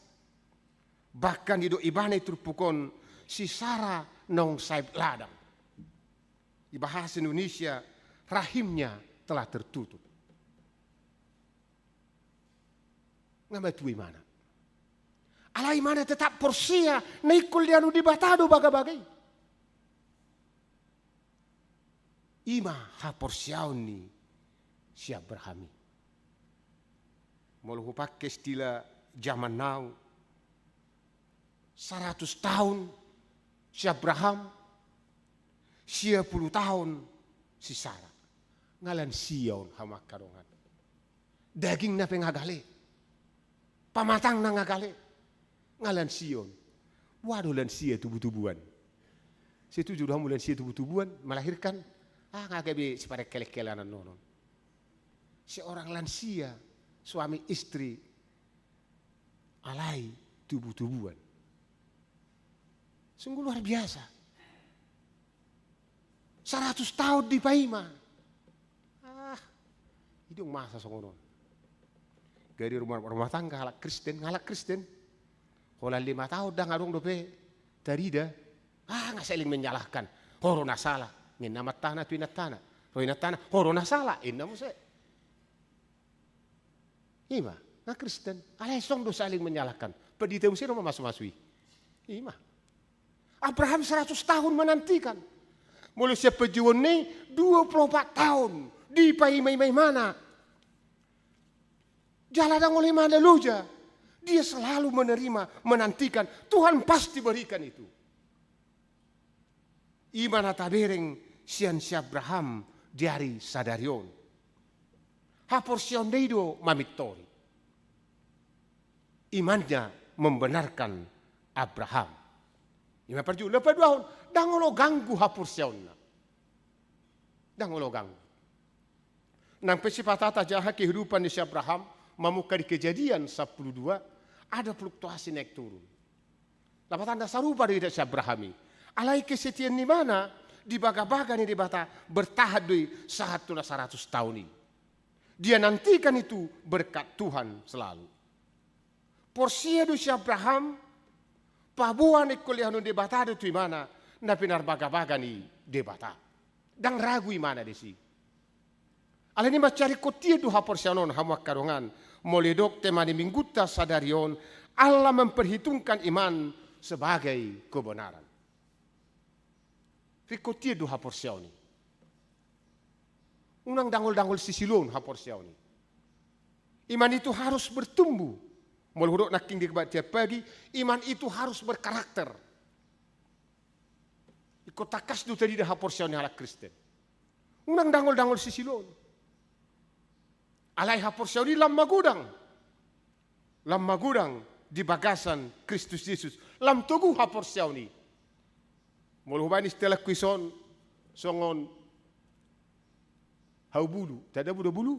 Bahkan didok ibana i turpuk on, si Sara naung saep ladang. Di bahasa Indonesia, rahimnya telah tertutup. Nga matua imana. Alai imana tetap porsea na ingkon dilehon Debata do bagabaga i. I ma haporseaon ni si Abraham i. Molo hupake istilah zaman now, saratus taon si Abraham, sia pulu taon si Sara. Nga lansia on, hamu angka dongan. Dagingna pe nga gale. Pamatangna nga gale. Nga lansia on. Boha do lansia tubutubuan? Setuju do hamu lansia tubutubuan melahirkan? Ah, nga gabe siparekkelekkelean annon on. Seorang lansia, suami istri, alai tubutubuan. Sungguh luar biasa. Saratus taon dipaima. Ah, i do masa songon on. Gari rumah, rumah tangga halak Kristen, halak Kristen. Holan lima taon ndang adong dope tarida. Ah, nga saling menyalahkan. Ho do na sala, ninna amantana tu inantana. Ro inantana, ho do na sala, ninna muse. I ma, nga Kristen. Alai songon do saling menyalahkan. Pandita muse do mamasumasu i. I ma. Abraham seratus tahun menantikan. Molo sian panjouonna i, dua pulu opat taon dipaimaima imana. Jala ndang olo imana loja. Dia selalu menerima, menantikan. Tuhan pasti berikan itu. I ma na tabereng sian si Abraham di ari sadari on. Haporseaonna i do mamintori. Imannya membenarkan Abraham. I ma parjolo. Paduahon, ndang olo ganggu haporseaonna. Ndang olo ganggu. Nang pe sipata tajaha kehidupan ni si Abraham, mamungka di Kejadian sampulu dua, ada fluktuasi naik turun. Lapatanna sarupa do idat si Abraham i. Alai kesetiaan ni imana di bagabaga ni Debata bertahan do i sahat tu na saratus taon i. Dia nantikan itu berkat Tuhan selalu. Porsea do si Abraham, paboa na ingkon lehonon Debata do tu imana na pinarbagabaga ni Debata. Ndang ragu imana disi. Alani i mansai ringkot hian do haporseaon on, hamu angka dongan. Molo didok tema ni minggunta sadari on, Allah memperhitungkan iman sebagai kebenaran. Ringkot hian do haporseaon i. Unang dangol-dangol sisiluon haporseaon i. Iman itu harus bertumbuh. Molo hudok nangkin di kebaktian pagi, iman itu harus berkarakter. Ingkon tangkas do tarida haporseaon ni halak Kristen. Unang dangol-dangol sisiluon. Alai haporseaon i lam magodang. Lam magodang di bagasan Kristus Jesus. Lam togu haporseaon i. Molo hubaen istilahku ison songon hau bulu, tanda bulu, bulu.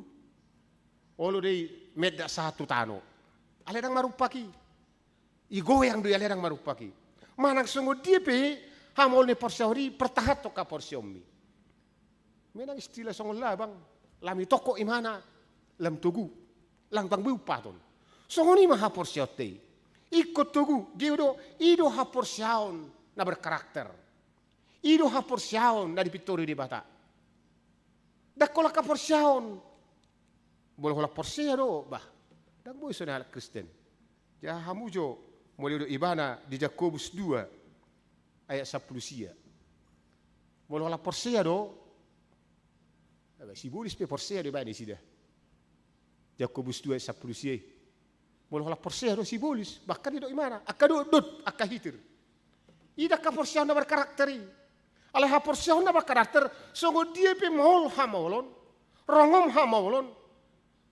Olo do i mendak sahat tu tano. Alai ndang marumpak i. I goyang do i alai ndang marumpak i. Manang songon dia pe hamaol ni porseaon i, pertahathon haporseaonmi. Menang istilah songon labang, lam itongkok imana, lam togu, lam tang boi umpaton. Songon i ma haporseaonta i. Ingkon togu, dia do, i do haporseaon na berkarakter. I do haporseaon na dipintori Debata. Ndang holan haporseaon. Molo holan porsea do, bah, ndang boi songon halak Kristen. Jadi hamu jo, molo didok ibana di Jakobus dua ayat sampulu sia. Molo holan porsea do, sibolis pe porsea do ibana isida. Jakobus dua ayat sampulu sia i. Molo holan porsea do sibolis, bahkan didok imana, angka dotdot, angka hitir. I ndang haporseaon na berkarakter i. Alai haporseaon na berkarakter, songon dia pe maol hamaolon, rongom hamaolon,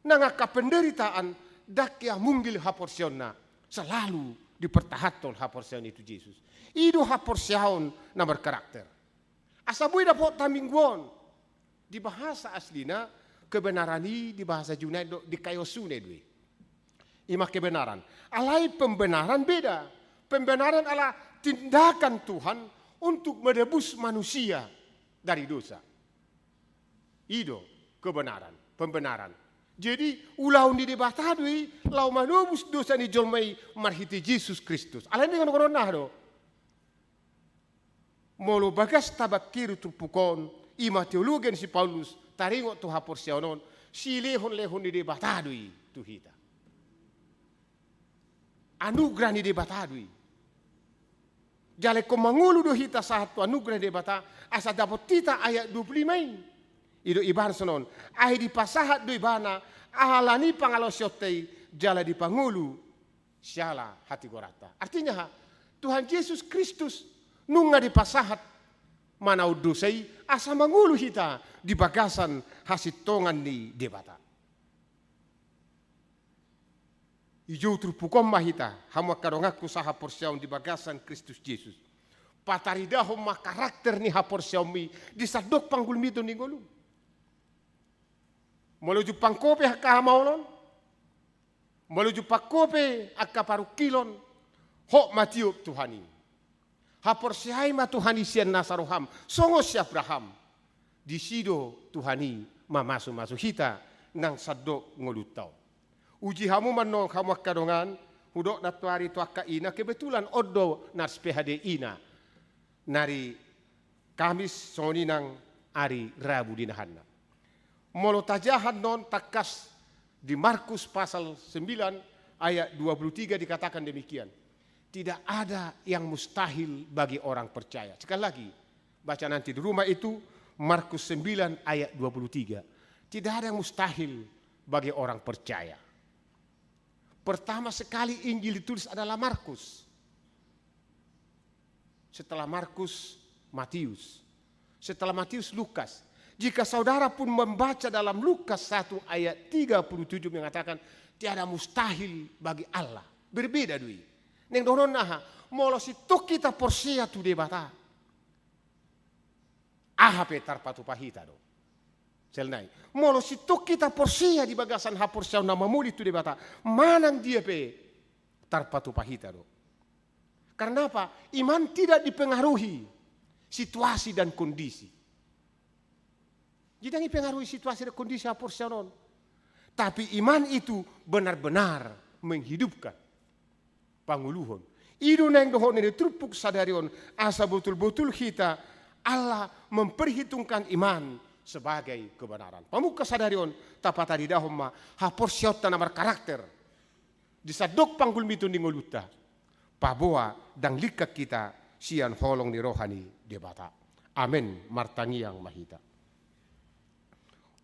nang angka penderitaan, ndang ia munggil haporseaonna, selalu dipertahathon haporseaon i tu Jesus. I do haporseaon na berkarakter. Asa boi dapotta minggu on. Di bahasa aslina, kebenaran i di bahasa Yunani do dikaiosune do i. I ma kebenaran. Alai pembenaran beda. Pembenaran ala tindakan Tuhan untuk menebus manusia dari dosa. I do kebenaran, pembenaran. Jadi ulaon ni Debata do i laho manobus dosa ni jolma i marhite Jesus Kristus. Alai ndang holan aha do. Molo bagas tabangkiri turpuk on, i ma teologi ni si Paulus, taringot tu haporseaon on, silehonlehon ni Debata do i tu hita. Anugerah ni Debata do i. Jala ingkon mangolu do hita sahat tu anugerah ni Debata, asa dapot hita ayat dua pulu lima i. I do ibana songon on, ai dipasahat do ibana, ala ni pangalaosionta i, jala dipangolu siala hatigoranta. Artinya aha? Tuhan Jesus Kristus nunga dipasahat manaon dosa i asa mangolu hita di bagasan hasintongan ni Debata. Dijou turpuk on ma hita, hamu angka donganku sahaporseaon di bagasan Kristus Jesus. Pataridahon ma karakter ni haporseaonmi di sandok panggulmiton ni ngolum. Molo jumpang ho pe angka hamaolon, molo jumpang ho pe angka parungkilon, hot ma tiop Tuhan i. Haporseai ma Tuhan i sian nasa roham, songon si Abraham. Disi do Tuhan i mamasumasu hita nang sandok ngolunta on. Uji hamu ma annon hamu angka dongan, hudok nantoari tu angka ina, kebetulan on do nars P H D ina. Nari Kamis songon i nang ari Rabu dinahanna. Molo tajaha annon tangkas di Markus pasal sembilan ayat dua puluh tiga dikatakan demikian. Tidak ada yang mustahil bagi orang percaya. Sekali lagi, baca nanti di rumah itu, Markus sembilan ayat dua puluh tiga. Tidak ada yang mustahil bagi orang percaya. Pertama sekali Injil ditulis adalah Markus. Setelah Markus, Matius. Setelah Matius, Lukas. Jika saudara pun membaca dalam Lukas satu ayat tiga puluh tujuh mengatakan, tiada mustahil bagi Allah. Berbeda do i. Naeng dohonon aha? Molo sintong hita porsea tu Debata, aha pe tarpatupa hita do. Selnai. Molo sintong hita porsea di bagasan haporseaon na mamolin tu Debata, manang dia pe tarpatupa hita do. Karena apa? Iman tidak dipengaruhi situasi dan kondisi. Jadi ndang dipengaruhi situasi dan kondisi haporseaon on. Tapi iman itu benar-benar menghidupkan. Pangoluhon. I do naeng dohonon ni turpuk sadari on, asa botul-botul hita Allah memperhitungkan iman sebagai kebenaran. Pamungka sadari on, tapataridahon ma haporseaonta na markarakter di sandok panggulmiton ni ngolunta. Paboa ndang lingkak hita sian holong ni roha ni Debata. Amen. Martangiang ma hita.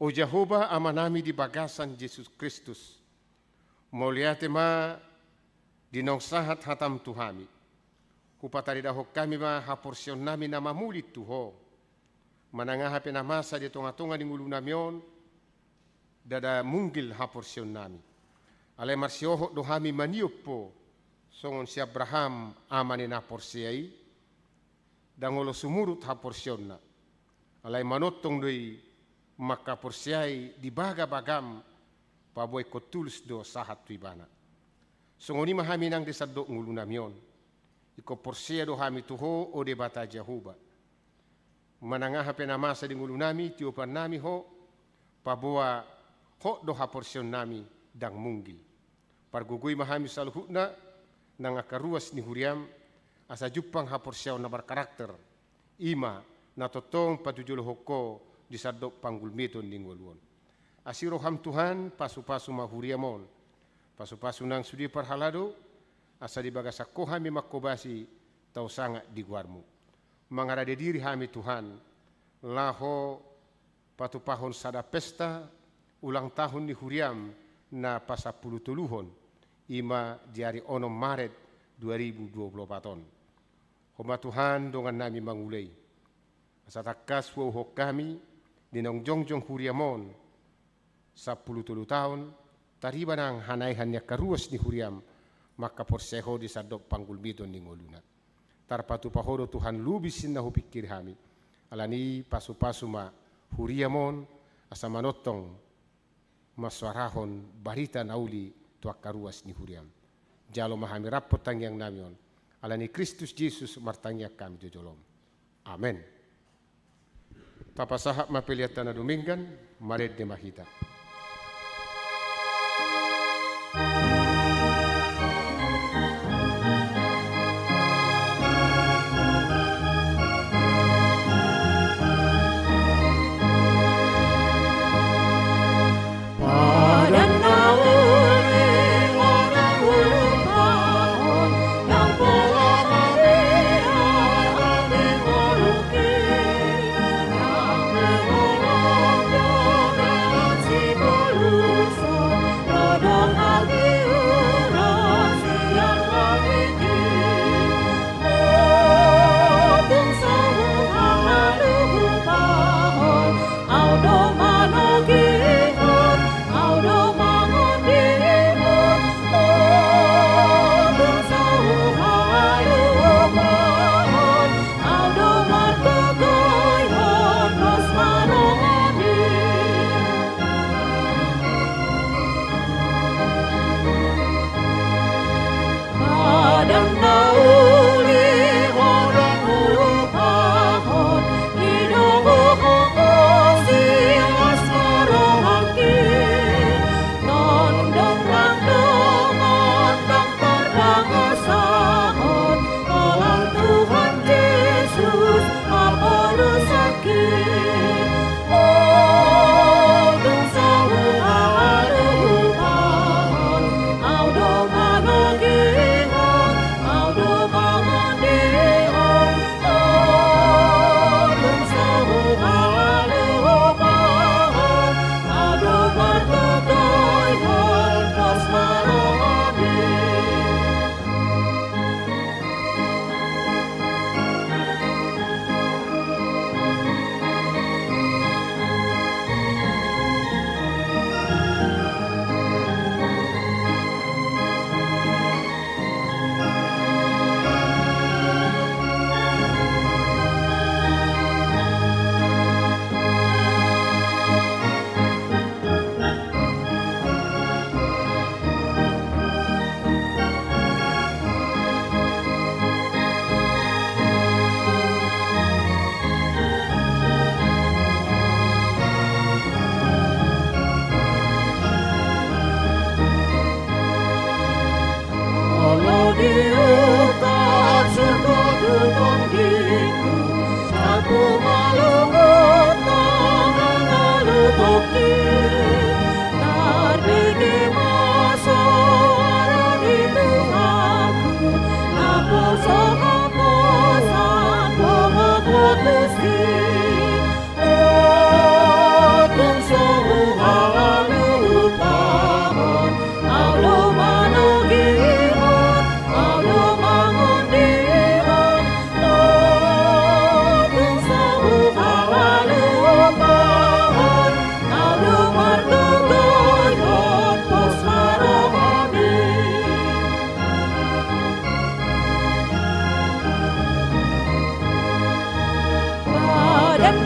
O Jahowa Amanami di bagasan Jesus Kristus, mauliate ma di naung sahat hatam tu hami. Hupataridahon hami ma haporseaonnami na mamolin tu Ho. Manang aha pe na masa di tongatonga ni ngolunami on, ndada munggil haporseaonnami. Alai marsiohot do hami maniop Ho, Songon si Abraham, ama ni na porsea i, ndang olo sumurut haporseaonna. Alai manongtong do i mangkaporseai di bagabagam, paboa ingkon tulus do sahat tu ibana. Songon i ma hami nang di sandok ngolunami on. Ingkon porsea do hami tu Ho, o Debata Jahowa. Manang aha pe na masa di ngolunami, tiopannami Ho, paboa Ho do haporseaonnami, ndang munggil. Pargogoi ma hami saluhutna, nang angka ruas ni huriam, asa jumpang haporseaon na markarakter, i ma na tongtong patujolohon Ho di sandok panggulmiton ni ngolu on. Asi roham Tuhan, pasupasu ma huriam on. Pasupasu nang sude parhalado, asa di bagasan Ho hami manghobasi, tau sangap di goarmu. Mangarade diri hami Tuhan, laho patupahon sada pesta ulang tahun ni huriam na pasampulutoluhon, i ma di ari onom Maret dua ribu dua puluh opat on. Ho ma Tuhan dongannami mangula i. Asa tangkas huauhon hami, di naung jongjong huriam on, sampulu tolu taon, tariba nang hanaehan ni angka ruas ni huriam, mangkaporseai Ho di sandok panggulmiton ni ngoluna. Tarpatupa Ho do Tuhan lobih sian na hupingkiri hami. Alani pasupasu ma huriam on, asa manongtong mansoarahon barita na uli tu angka ruas ni huriam. Jalo ma hami rap tu tangiangnami on. Alani Kristus Jesus martangiang hami tu jolom. Amen. Tapasahat ma pelean ta na dumenggan, marende ma hita.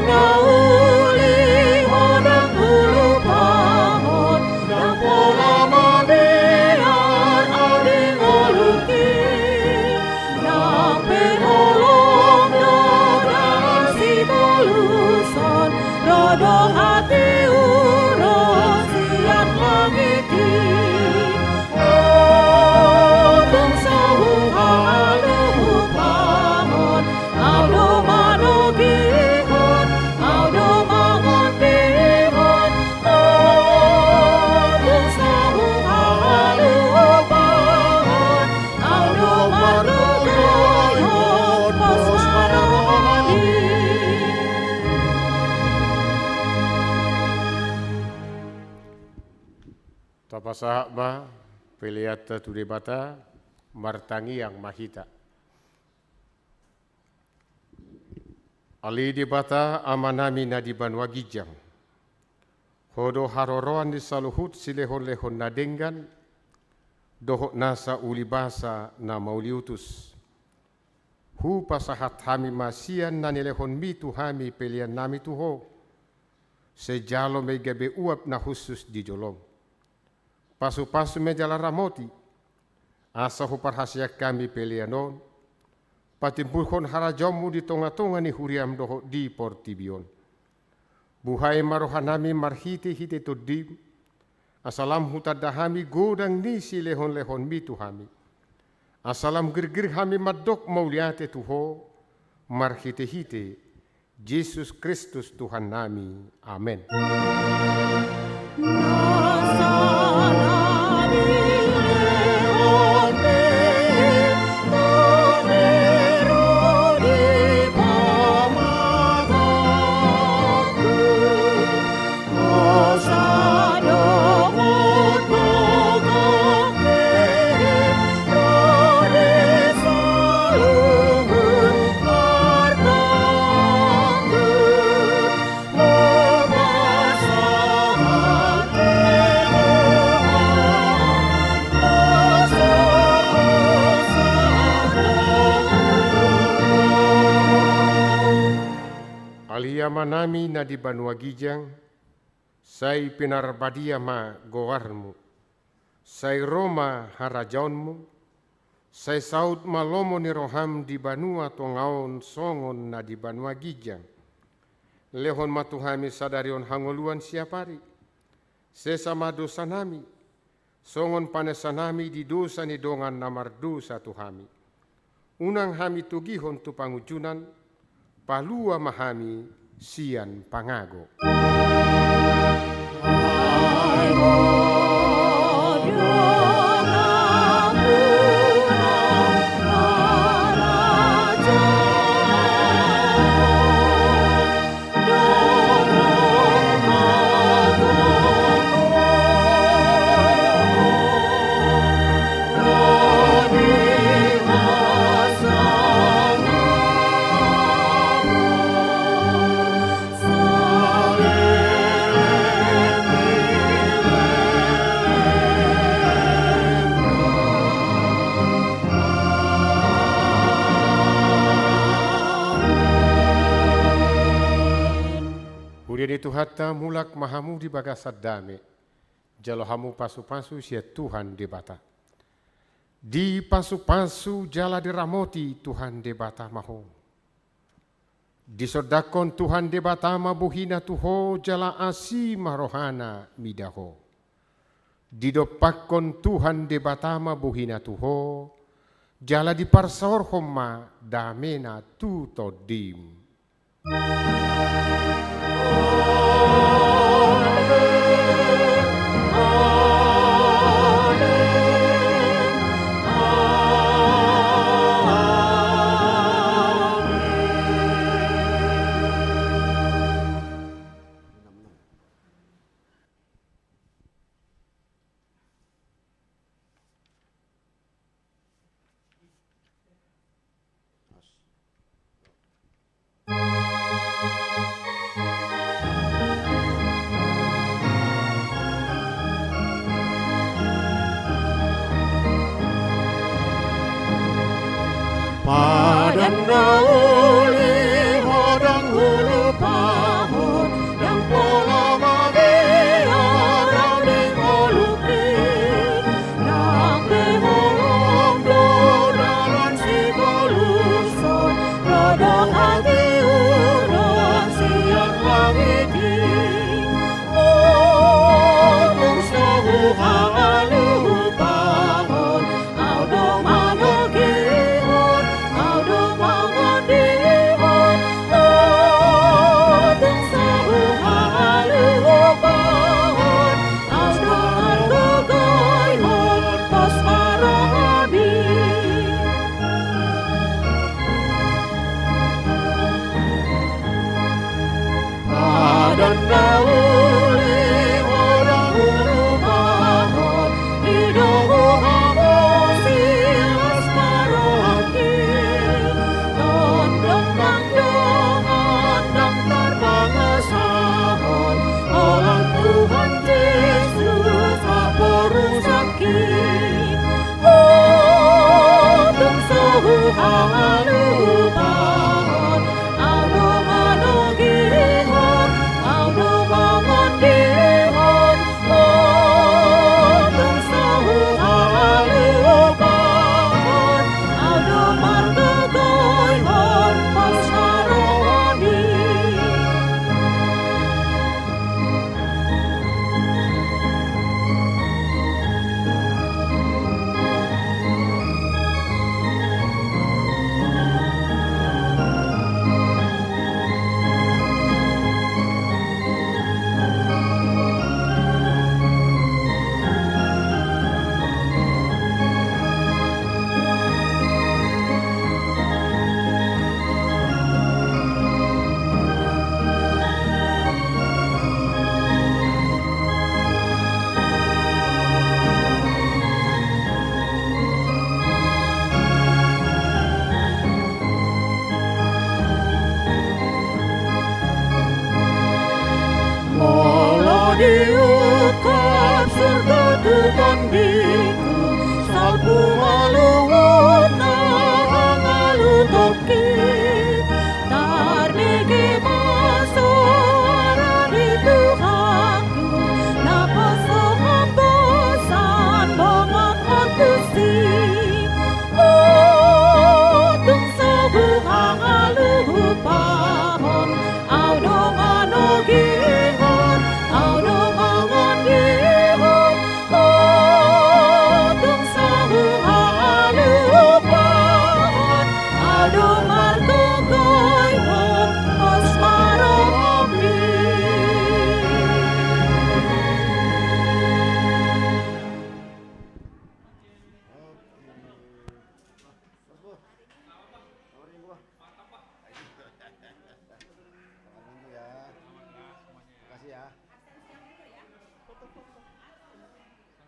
Na uli ho ndang hulupahon, ndang pola mabiar au di ngolungki. Ndang pe holong do dalan sitoluson, ro do hatiuron sian langit i. Tung so huhalupahon, au do manogihon, au do mangondihon. Tung so huhalupahon, au do manogihon pos na rohani. Tapasahat ma peleanta tu Debata. Martangiang ma hita. Ale Debata Amanami na di banua ginjang, Ho do haroroan ni saluhut silehonlehon na denggan dohot nasa ulibasa na mauliutus. Hupasahat hami ma sian na nilehonMi tu hami peleannami tu Ho. Sai jalo ma i gabe uap na hushus di joloM. Pasupasu ma i jala ramoti, asa huparhaseang hami pelean on patimbulhon harajaonMu di tongatonga ni huriaM dohot di portibi on. Buhai ma rohanami marhitehite TondiM, asa lam hutanda hami godang ni silehonlehonMi tu hami, asa lam girgir hami mandok mauliate tu Ho, marhitehite Jesus Kristus Tuhannami. Amen. Ale Amanami na di banua ginjang, sai pinarbadia ma goarMu. Sai ro ma harajaonMu. Sai saut ma lomo ni rohaM di banua tonga on songon na di banua ginjang. Lehon ma tu hami sadari on hangoluan siapari. Sesa ma dosanami, songon panesanami di dosa ni dongan na mardosa tu hami. Unang hami togihon tu pangunjunan, palua ma hami sian pangago. Huria ni Tuhanta, mulak ma hamu di bagasan dame. Jalo hamu pasupasu sian Tuhan Debata. Dipasupasu jala diramoti Tuhan Debata ma ho. Disondangkon Tuhan Debata ma bohina tu ho jala asi ma rohana mida ho. Didompakkon Tuhan Debata ma bohina tu ho jala diparsaorhon ma damena tu tondim. Padan na uli ho ndang hulupa Tondiku, salpu ma lungunna, hangalutonki